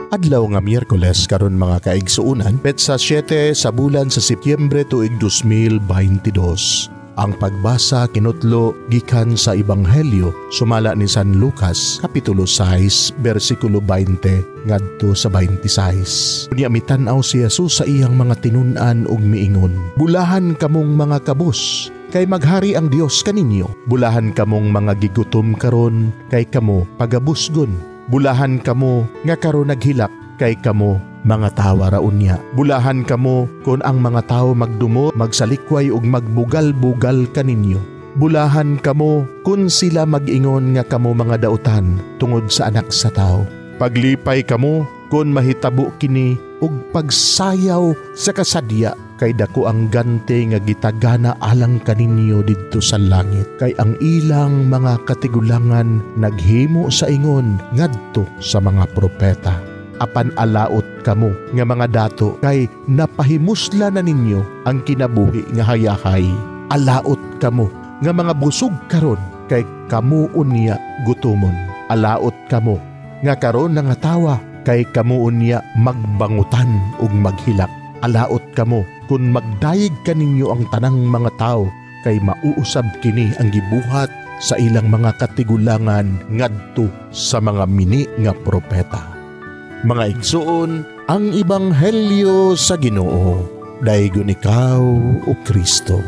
Adlaw nga Miyerkules karon, mga kaigsuonan, petsa 7 sa bulan sa Setyembre, tuig 2022. Ang pagbasa kinutlo gikan sa Ebanghelyo sumala ni San Lucas, kapitulo 6, bersikulo 20 ngadto sa 26. Unya mitan-aw si Jesus sa iyang mga tinun-an ug miingon, "Bulahan kamong mga kabus, kay maghari ang Dios kaninyo. Bulahan kamong mga gigutom karon, kay kamo pagabusgon. Bulahan kamo nga karon naghilak, kay kamo mangatawa ra unya. Bulahan kamo kon ang mga tawo magdumo, magsalikway ug magbugal-bugal kaninyo. Bulahan kamo kun sila mag-ingon nga kamo mga dautan tungod sa Anak sa Tawo. Paglipay kamo kon mahitabo kini ug pagsayaw sa kasadya, kay dako ang gante nga gitagana alang kaninyo didto sa langit, kay ang ilang mga katigulangan naghimo sa ingon ngadto sa mga propeta. Apan alaot kamo nga mga dato, kay napahimusla na ninyo ang kinabuhi nga hayahay. Alaot kamo nga mga busog karon, kay kamo unya gutomon. Alaot kamo nga karon nangatawa, kay kamo unya magbangutan ug maghilak. Alaot kamo kung magdayeg kaninyo ang tanang mga tao, kay mauusab kini ang gibuhat sa ilang mga katigulangan ngadto sa mga mini nga propeta." Mga igsuon, ang Ebanghelyo sa Ginoo. Daygon ikaw, o Kristo.